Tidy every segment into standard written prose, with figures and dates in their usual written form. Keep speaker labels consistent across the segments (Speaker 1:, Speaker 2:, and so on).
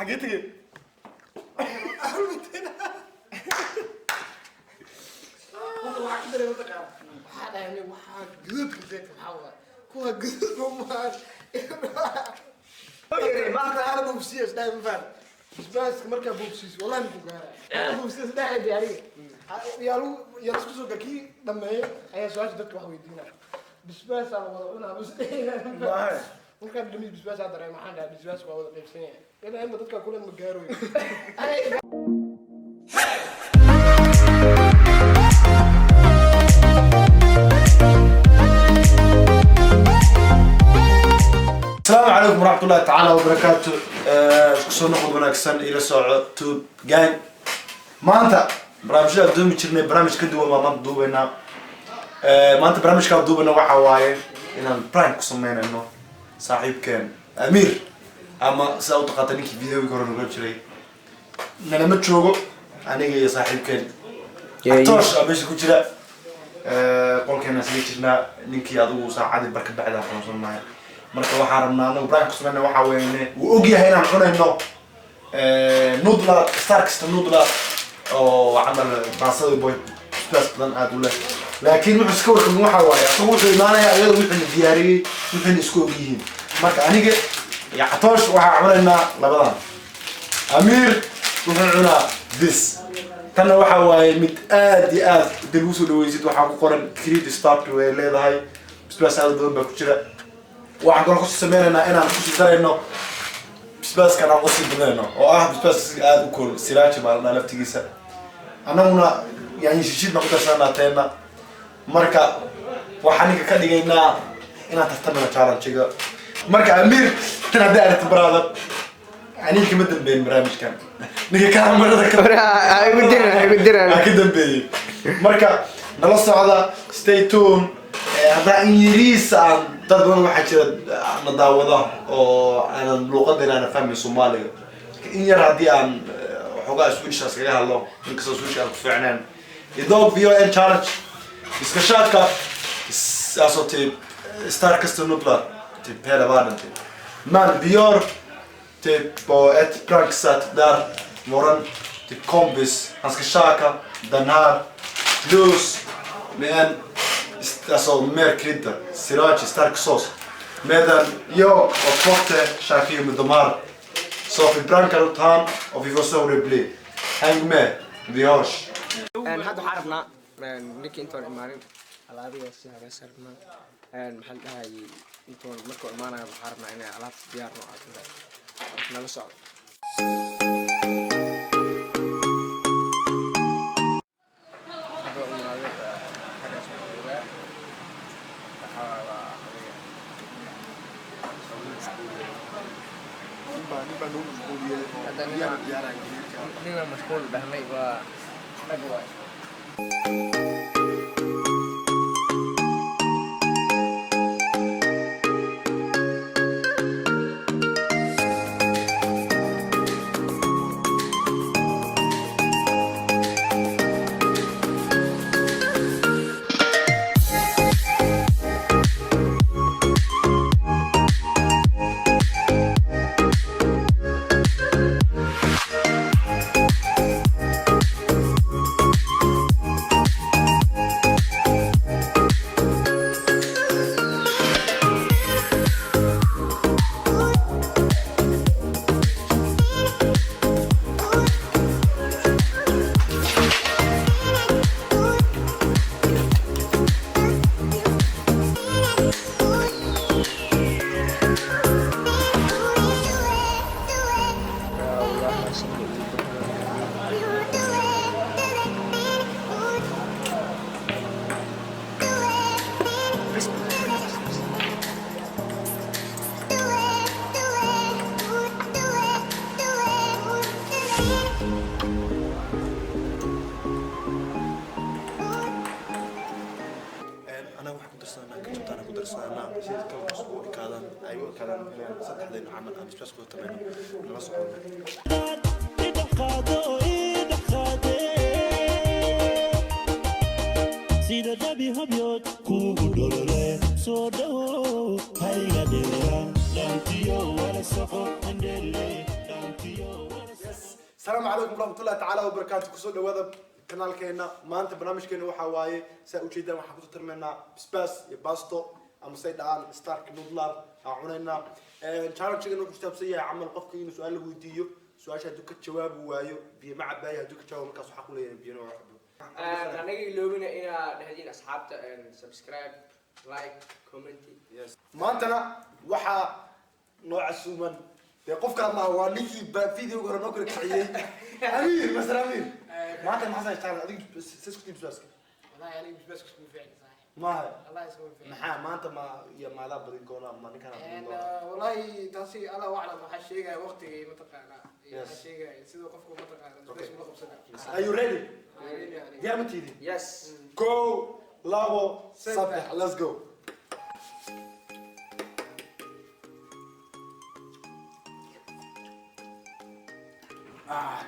Speaker 1: Xagee tegey?
Speaker 2: Waxaa ka dareema taqaana, waxaa dhahay, waxaa guduudka zeedka maxaa waay? Kuwa guduudka umaan maanta ana buufsiya isdhahay, ma faham? Basbaaska markaa buufsiiso, wallahi maku gaara buufsiya isdhahay. De aniga yaa lagu yaa isku soo kii dhameeyo ayaa su-aasha dadka wax weydiinaya. Basbaas aa wada cunaa bas.
Speaker 1: Maahe.
Speaker 2: Markaan dhamis basbaas aa dareema, waxaan dhahay basbaas waa wada qaybsan yahay, ilaa inba dadka kule ma gaaroyo.
Speaker 1: Asalaamu calaykum waraxmatullahi tacaala wabarakaatu. Isku soo noqod wanaagsan, ila soco Tube Gang. Maanta barnaamijyada duubi jirnay barnaamij ka duwan baa maanta duubaynaa. Maanta barnaamijkaa duubayna waxaa waaye inaan prank ku sameynayno saaxiibkeen Amiir, ama sidaa u taqaata ninkii videoga hore noga jiray. Nalama joogo, aniga iyo saaxiibkeen Atoosh aa meesha ku jira. Qolkeena isaga jirnaa. Ninkii adigu saacadii barka bacda xanuunsannahay. Marka waxaan rabnaa anagu prank ku sameyna waxaa weeye, wuu og yahay inaan cunayno nudlar, starkasta nudlar oo camal baasada boy basbaas badan aad u leh, laakiin wuxuu iska warqabin waxaa waaye asagu wuxuu imaanayaa iyadoo wuxuuna diyaariyey, wuxuuna isku og yihiin. Marka aniga iyo Catoosh waxaa cunaynaa labadan, Amiir wuxuu cunaa this. Tanna waxaa waaye mid aad iyo aad hadii lagu soo dhaweysid, waxaa ku qoran creed start way leedahay, basbaas aad u badan baa ku jira. Waxaan kaloo kusii sameynaynaa inaan kusii darayno basbaaskan, aan kusii badinayno oo ah basbaas aad u kul, sriracha baa la dhahaa laftigiisa. Annaguna yani shishid baan ku darsanaa teena. Marka waxaan ninka ka dhigaynaa inaan tartamano challenge-ga. Marka Amiir, tan haddii aragti, brother, aniga kama dambeyn barnaamijkan, ninka kaamarada ka
Speaker 3: Igu diran, igu diran.
Speaker 1: Aa ka dambeeyey. Marka nala socda, stay tuned. Haddaa in yariis aan dad badan waxaa jira na daawada oo aanan luuqadeena aanan fahmin Soomaaliga, in yar haddii aan waxoogaa Swedish iskaga hadlo, inkastoo Swedish aan ku fiicneen. Idag vi gör en challenge. Vi ska käka alltså typ starkaste nudlar typ hela världen typ. Men vi gör typ på ett pranksätt där våran typ kompis, han ska käka den här plus med en alltså mer krydda, sriracha, stark sås. Medan jag och Kotte käkar ju med de här. Så vi prankar ut han och vi får se hur det blir. Häng med, vi hörs.
Speaker 3: Hadda waxaan rabnaa ninkii intoon imaanin alaabiga si habeesa rabnaa. Maxaa la dhahayay, intoon markuu imaanayo waxaan rabnaa inay alaabta diyaar noo ahaato. Nala socdo. Hadda imaaday, xaggaas waan joogaa. Waxaa waa adiga.
Speaker 2: Nin baa noo mashquuliyey oo
Speaker 3: Hadda
Speaker 2: biyaha diyaaraya geerka.
Speaker 3: Nina mashquul dhahnay, waa dhag waay.
Speaker 1: Anaga waxaan ku darsanaa ketchuptaan ku darsanaa si kala cusub u ekaadaan, ay u ekaadaan inaan saddexdeena camal aan basbaas ku tamayno. Nala socono.
Speaker 4: Sida dhabi habyood kuugu dholole, soo dhawo, hayga dheeraan, dhaantiyo wala soco andhele dhaantiyo.
Speaker 1: Asalaamu calaykum waraxmatullahi tacaala wabarakaatu. Kusoo dhawaada kanaalkeena. Maanta barnaamijkeena waxaa waaye, saa ujeedaan, waxaan kusoo tarmaynaa basbaas iyo basto, ama say dhahaan stark noodle aan cunaynaa. Challenge-gana wuxuu ku saabsan yahay camal qofka inuu su-aal la weydiiyo, su-aasha hadduu ka jawaabi waayo biyo ma cabaayo. Hadduu ka jawaabo, markaas waxaa ku leeyahay biyana waa cabo.
Speaker 3: Anaga iloobina inaa dhehdiin asxaabta subscribe, like, comment.
Speaker 1: Yes. Maantana waxaa noo casuuman, dee qof kale maaha, waa ninkii ba videoga hore noo kala kiciyey, Amiir Masar. Amiir, maanta maxaa challenge adiga sas ku tiim su-aaska?
Speaker 2: Wallahi aniga basbaaska isku fiicna, saaxiib.
Speaker 1: Maaha?
Speaker 2: Wallahi isku fiicna.
Speaker 1: Maxaa maanta ma iyo maadaa badin doona ma ninkaan badin doona?
Speaker 2: Wallahi taasi Allah aclam. Waxaa sheegaya waqtigii mataqaanaa iyo
Speaker 1: Yes.
Speaker 2: waxaa sheegaya siduu qofku mataqaana basbaaska ula qabsanaya.
Speaker 1: Are you ready?
Speaker 2: Ready aniga.
Speaker 1: Diyaar ma tiidin?
Speaker 3: Yes.
Speaker 1: Kow, labo,
Speaker 2: Saddex.
Speaker 1: saddex, let's go. Ah.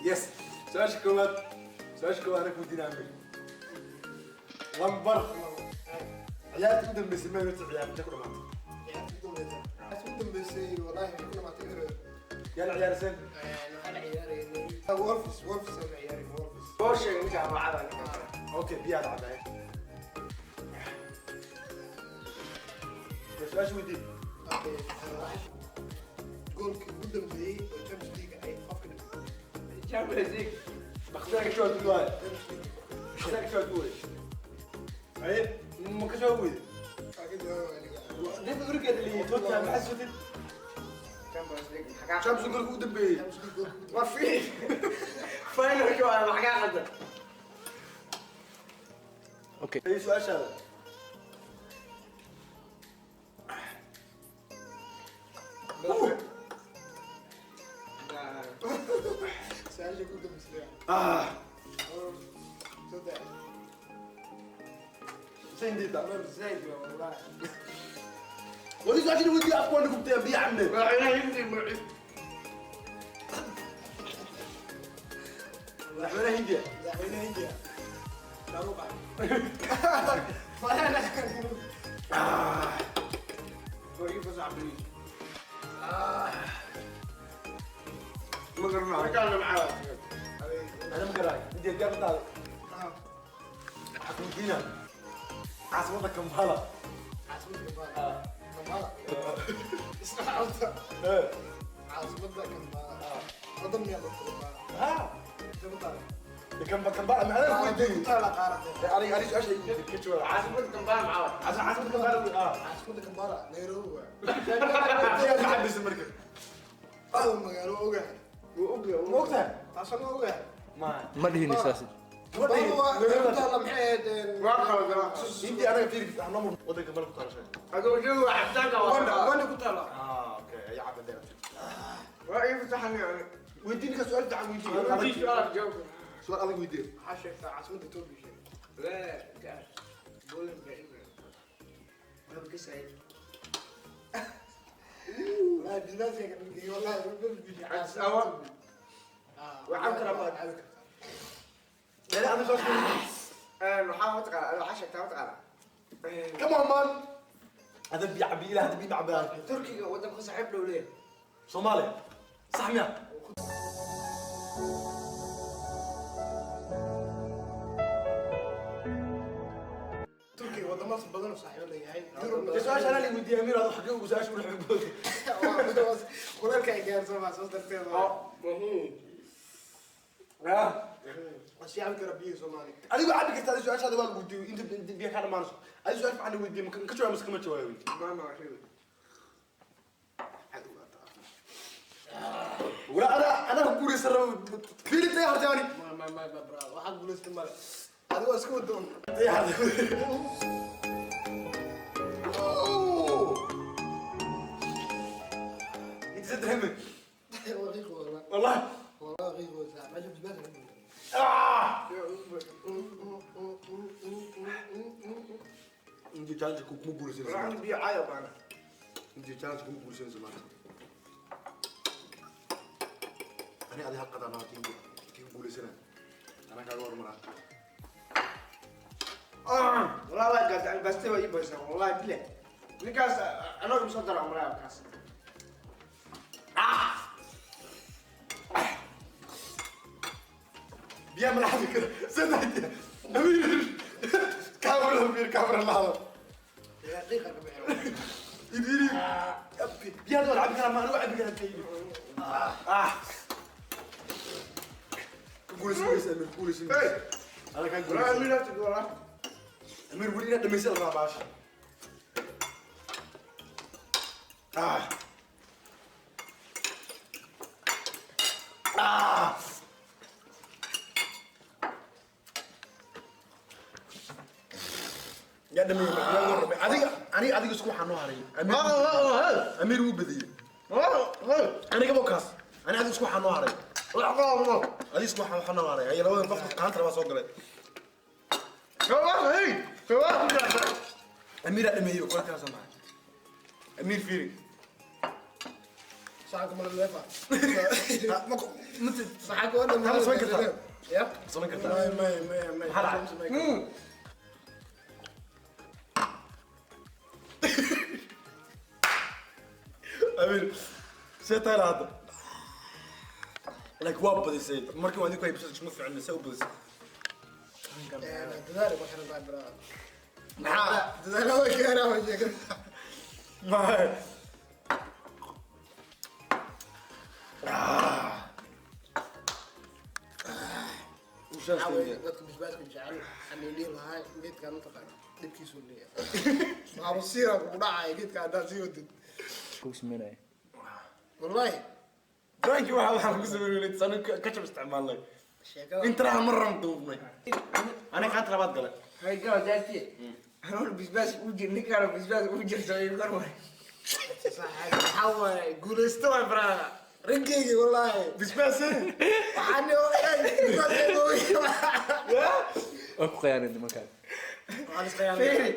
Speaker 1: Yes, su-aasha koowaad, su-aasha koowaad anaa kuweydiinaa, Amir. Lambar ciyaarta u dambeysay ma inta ciyaar intee ku dhamaatay?
Speaker 2: Ciyaarta ugu dambeysay wallahi waxay ku dhamaatay eber.
Speaker 1: Yaa la ciyaariseen?
Speaker 2: Waxaa la ciyaarayay Wolves. Wolves la ciyaarayay, Wolves.
Speaker 3: Soo sheeg ninka wacada ninka.
Speaker 1: Okay, biyaa la cabaaya. Su-aasha weydii.
Speaker 2: Okay, goolkii ugu dambeeyey oo Champions League ay qofka dhigay.
Speaker 3: Champions League.
Speaker 1: Bakhtiyar ka jawaab waaye.
Speaker 2: Champions League.
Speaker 1: Bakhtiyar ka jawaab waaye. Haye, ma ka jawaab weyde?
Speaker 2: Waa ka jawaabay aniga.
Speaker 1: Ninka urigeeda la yidhi Tottenham maxaa sutid?
Speaker 3: Champions League maxaa?
Speaker 1: Champions League goolka ugu dambeeyey.
Speaker 2: Champions League goolkii ugu dambeeyey.
Speaker 3: War fiir. Finalka waa maxaa qaldan?
Speaker 1: Okay. Haye, su-aashaada.
Speaker 2: Su-aasha ugu dambeysay.
Speaker 1: Ah,
Speaker 2: Saddex.
Speaker 1: Sindita.
Speaker 2: Zaid waa wallahi.
Speaker 1: Wali su-aasha weydii, afku waan gubtay, biyo cabne.
Speaker 3: Madaxweynaha Hindi mucid.
Speaker 1: Madaxweynaha Hindiya.
Speaker 2: Madaxweynaha Hindiya. Shahrukh Khan.
Speaker 3: Waa ii fasax, please. Ma garanayo. Markaan macaa.
Speaker 1: Ana ma garanayo. Hindiya diyaar ma tahay? Waxaa ku weydiinaa caasimadda Kampala.
Speaker 2: Caasimadda Kampala. Kampala. Isla xaalta.
Speaker 1: Eh.
Speaker 2: Caasimadda Kampala. Wadan miyaa dadka Kampala?
Speaker 1: Ha.
Speaker 2: Intee ku taala?
Speaker 1: Kampala macnaha ku weydiiyey.
Speaker 2: Ku taala qaaradda.
Speaker 1: Aniga su-aasha igu ka jawaab.
Speaker 3: Caasimadda Kampala maxaa?
Speaker 1: Caasimadda Kampala, ah.
Speaker 2: Caasimadda Kampala Nairobi waa.
Speaker 1: Diyaar ma cabisa marka?
Speaker 2: Aad magaalo ogahay.
Speaker 3: Wuu ogyahay.
Speaker 1: Ma ogtahay?
Speaker 2: Taasoo ma ogahay.
Speaker 1: Ma.
Speaker 5: Ma dhihin saas.
Speaker 2: Kampala waa ku taala maxay ahayd?
Speaker 3: Waa qaldan.
Speaker 1: Hindiya anaga fiiri waxaa noo wadanka Kampala ku taala shay.
Speaker 3: Adoo joogo waa cabitaanka waa.
Speaker 2: Uganda, Uganda ku taala.
Speaker 1: Ah, okay. Ay cabadeen.
Speaker 3: Waa ii fasaxan yani.
Speaker 1: Weydiin ka su'aal fiican weydiin.
Speaker 3: Weydiin su'aal jawaab.
Speaker 1: Su'aal adag weydiin.
Speaker 2: Waxaa sheegtaa caasimadda Ethiopia sheeg.
Speaker 3: La, gaar. Bolan baa Waxba ka saayid.
Speaker 2: Wallahi business ka dhigay, wallahi
Speaker 3: Addis Ababa.
Speaker 2: Waxaan karaa ma cabi kartaa.
Speaker 1: Yaa adiga su'aal weydiin.
Speaker 3: Waxaa mataqaanaa, waxaa sheegtaa mataqaanaa.
Speaker 1: Come on, man. هذا بيع بيلا، هذا بيع بيع.
Speaker 3: Turkiga wadanka saaxiib dhow leeyahay.
Speaker 1: Soomaaliya. صح miya?
Speaker 2: Turkiga wadamo badan oo saaxiibo leeyahay. Yurubna
Speaker 1: Su-aasha anaa la weydiiyey, Amiir, adoo xagee ugu su-aasha ula xigbood.
Speaker 2: Kuleelka ay gaarso maa soo darteed waa.
Speaker 1: Ah.
Speaker 2: Waa sii cabi karaa biyihi Soomaaliya.
Speaker 1: Adigu cabi kartaa, adiga su-aashaada waa lagu weydiiyey inta biyo kaa dhamaanayso. Adiga su-aal fiican la weydiiyey, ma ka jawaab mise kama jawaabin?
Speaker 3: Maama waa sheegay.
Speaker 1: Wala ana ku guuleysan rabo. Fiiri intee hartay ani?
Speaker 2: Ma ma ma ma bro, waxaad guulaystay male. Adigu waa iska wadoon.
Speaker 1: Intee hartay? انت تدري.
Speaker 2: Waa qiiq wallah.
Speaker 1: والله.
Speaker 2: Wallah qiiq waa saaxiib. Meesha basbaas ka dhigay.
Speaker 1: آه! انت challenge kuma guuleysanaysa.
Speaker 3: Waxaan biyo caayo baana.
Speaker 1: انت challenge kuma guuleysanaysa maanta. Ani adi hal qadaan aa kii guuleysana. Anaa kaaga hormaraa.
Speaker 3: Wallahi waa gaasay, basta waa ii baysaa, wallahi bilaa. Ninkaas anaga soo dara umraya kaas.
Speaker 1: Biyaha ma la xadi karo? Saddex Amiir, kaamira, Amiir, kaamira lahado.
Speaker 2: Qiiqa ka bixi.
Speaker 1: Idiri biyaha waa la cabi karaa, ma anigu cabi karaa tayidi. Ah, ka guulaysan maysa Amiir, ku guulaysan maysa. Ana kaa guulaysan.
Speaker 3: Amiir hada wala.
Speaker 1: Amiir, weli inaad dhamaysa la rabaa baasha. Ah ah, yaa dhameeyey? Yaa loo rabay? Adiga, aniga, adiga isku waxaa noo haray. Amiir, Amiir wuu badiyey. Aniga bokaas, ani adiga isku waxaa noo haray. Adiga isku waxaa noo haray. Ay, labada qofka qaanta labaa soo galay. Amiir aa dhameeyey kula kala soo maxay? Amiir, fiiri.
Speaker 2: Saxanka ma la leefa?
Speaker 1: Ma
Speaker 2: Saxanka waa
Speaker 1: Ma samayn kartaa?
Speaker 2: Ya.
Speaker 1: Samayn kartaa?
Speaker 2: May, may, may, may.
Speaker 1: Maxaa dhacay? Amiir, see tahay hadda? Like, waa badisay markii waa idinku haybsay, isma ficilna, see u badisay?
Speaker 2: Dadaal ma xiran tahay, bro.
Speaker 1: Maxaa?
Speaker 2: Dadaal waa keenaa, waa sheekada.
Speaker 1: Maxaa?
Speaker 2: Waxaa weeye dadka bisbaaska jecel aan dhihi lahaa, geedkaan mataqaana dhibkiisuu leeyahay. Baabasiira kugu dhacaya geedka haddaad sii wadid.
Speaker 5: Ku sameynaya.
Speaker 2: Wallahi.
Speaker 1: Franki, waxaan ku sameynay sanu ketchup isticmaalnay.
Speaker 2: Sheekada.
Speaker 1: Intaan mar ran duubnay. Aniga qaanta labaad galay.
Speaker 3: Hay gaa daati. Anoo bisbaas u jir, ninkaan bisbaas u jirto ay kor waay.
Speaker 2: Waxaa waaye guulaysto waay, brother. Raggeygi, wallahi.
Speaker 1: Bisbaas.
Speaker 2: Waxaan
Speaker 5: Waa ku khiyaanay nimankaan.
Speaker 3: Fiiri.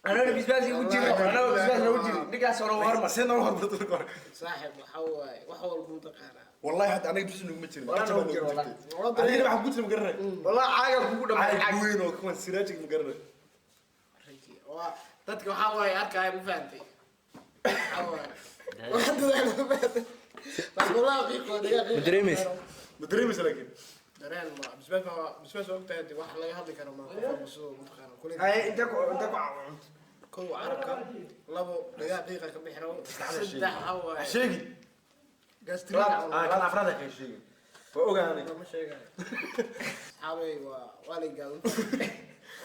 Speaker 3: Anoo bisbaas ugu jir, anoo bisbaas ugu jir. Ninkaas oo hormar.
Speaker 1: See noo hormarto marka hore.
Speaker 2: Saaxib, waxaa waaye wax walba u taqaanaa.
Speaker 1: Wallahi hadda aniga bisbaas nuguma jirin.
Speaker 3: Walaa
Speaker 1: Ketchup
Speaker 3: nagu
Speaker 1: baa
Speaker 3: jiro,
Speaker 1: nagu
Speaker 3: wallahi.
Speaker 1: jirtay. Anigana waxaan ku jira ma garanay.
Speaker 3: Wallahi caaga kugu dhamay.
Speaker 1: Caag weyn oo kuwan siraajig ma garanay.
Speaker 2: Raggii waa dadka waxaa waaye arkaya, ma fahantay? Waxaa waaye wax dadaal, ma fahantay? Laakiin wallahi qiiqo dhigaa qiiqo.
Speaker 5: Ma dareemaysa?
Speaker 1: Ma dareemaysa laakiin.
Speaker 2: Dareen ma bisbaas, waa bisbaas, waa ogtahay dee, wax laga hadli karo ma qof walba sidoo mataqaana kuley.
Speaker 3: Hay inta ku
Speaker 2: Kow carabka, labo dhagaa qiiqa ka bixi rabo, saddex waxaa waaye
Speaker 1: Sheegi.
Speaker 2: Gastrin.
Speaker 1: Ah, kan afraad ka sheegi. Waa ogaanay.
Speaker 2: Ma sheegayo, asxaabey, waa lay gaadan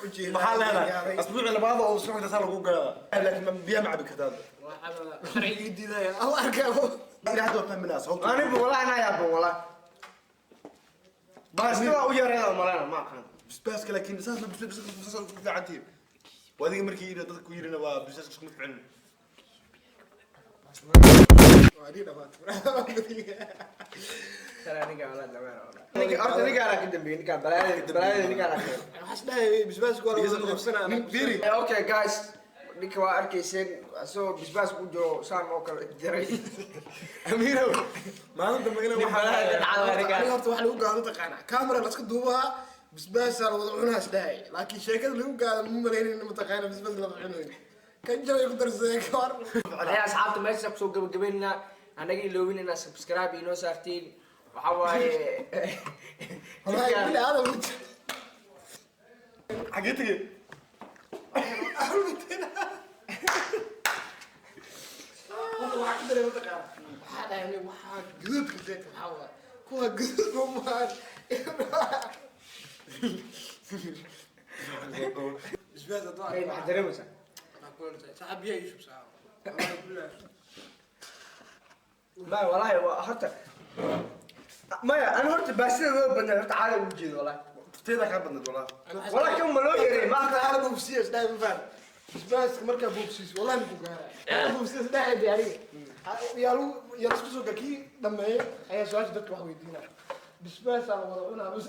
Speaker 2: ujeedaa.
Speaker 1: Maxaa leedahay? Asbuuci labaad oo usbuuc intaas lagu gaadaa. Laakiin biyaha ma cabi kartaa hadda.
Speaker 2: Waxaa sharcigii diidaya au arkaa.
Speaker 1: Ilaa hadda waa fahmi lahaa sababta.
Speaker 3: Anigu wallahi ana yaabo wallahi. Baasta waa u yareeda malana ma aqaan.
Speaker 1: Bisbaaska laakiin saas la bisbaas saas ku fiicantihiin. Waa adiga markii yidhi dadka ku yidhina waa bisbaaska isku ficilin.
Speaker 2: Waa dhii dhamaatay.
Speaker 3: Tara ninka wala dameer wala. Ninka horta ninka ala ka dambeeyay, ninka balaayada ninka ala keenay.
Speaker 2: Waxaas dhahay bisbaasku waa lagu qabsanaa.
Speaker 1: Nin fiiri.
Speaker 3: Okay guys, ninka waa arkayseen asagoo bisbaas ku jiro saan oo kale jaray.
Speaker 1: Amiirow, maalin dambe inaan
Speaker 3: Nin balaayada dhacda ninka.
Speaker 2: Aniga horta wax lagu gaado taqaanaa, camera la iska duubaa, bisbaasaa la wada cunaa is dhahay, laakiin sheekada lagu gaado ma malaynayna mataqaana bisbaas la cunayo kan jabay ku darsadeen ka war.
Speaker 3: Ayaa asxaabta meesha kusoo gabagabeynaa, anaga iloobin inaad subscribe inoo saartiin. Waxaa waaye
Speaker 2: Wallahi bini aadam ma jiro.
Speaker 1: Xagee tegey?
Speaker 2: Horta waxaa ka dareema taqaana, waxaa dhahay aniga waxaa gaduudka zeedka waxaa waaye kuwa gaduudka maan bisbaas hadduu
Speaker 3: Ay,
Speaker 2: arko.
Speaker 3: maxaad dareemaysaa?
Speaker 2: Saxab biyaha ii shub, saxab. Wallahi billahi.
Speaker 3: Maya, wallahi waa horta maya, ana horta baasida loo badnaa horta caada ugu jeedo wallahi.
Speaker 1: Teeda kaa badnayd wallahi.
Speaker 3: Wallahi kan ma loo yareey ma
Speaker 2: Marka ala buufsiyo is dhahay, ma faham? Bisbaaska markaa buufsiiso wallahi ma ku gaaraya. Buufsiyo is dhahay dee aniga yaa lagu yaa la isku soo gaa, kii dhameeyo ayaa su-aasha dadka wax weydiinaya. Bisbaasaa la wada cunaa bas.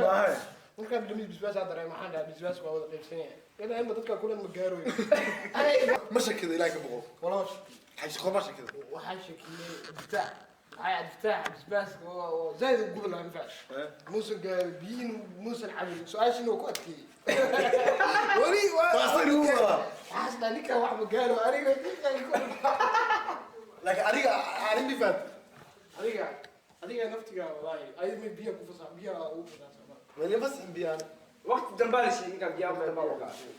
Speaker 1: Maahe.
Speaker 2: Markaan dhamis bisbaasaa dareema, waxaan dhahay bisbaaska waa wada qaybsanaya ilaa inba dadka kulan ma gaarooyo.
Speaker 1: Ma shakida ilaahay ka boqo.
Speaker 2: Walaa.
Speaker 1: Xayshqo ma shakida.
Speaker 2: Waxaan shakiyey Cabdifitaax, waxaa Cabdifitaax bisbaaska oo zaaid u gubi lahaa, ma faham? Muusan gaarin biyiin, muusan cabin, su-aashiina waa ku adkeeyey. Weli waa
Speaker 1: Baasta igu wadaa.
Speaker 2: Waxaas dhaa ninkan wax ma gaaro aniga ninkan ku.
Speaker 1: Laakiin adiga arrin dhifaad.
Speaker 2: Adiga naftiga wallahi ay ma biyo ku fasax, biyo ugu fasax.
Speaker 1: Weli fasixin biyaan.
Speaker 3: Waqti dambaa la sheegay, ninkaan biyaha waqti dambaa loo qaatay.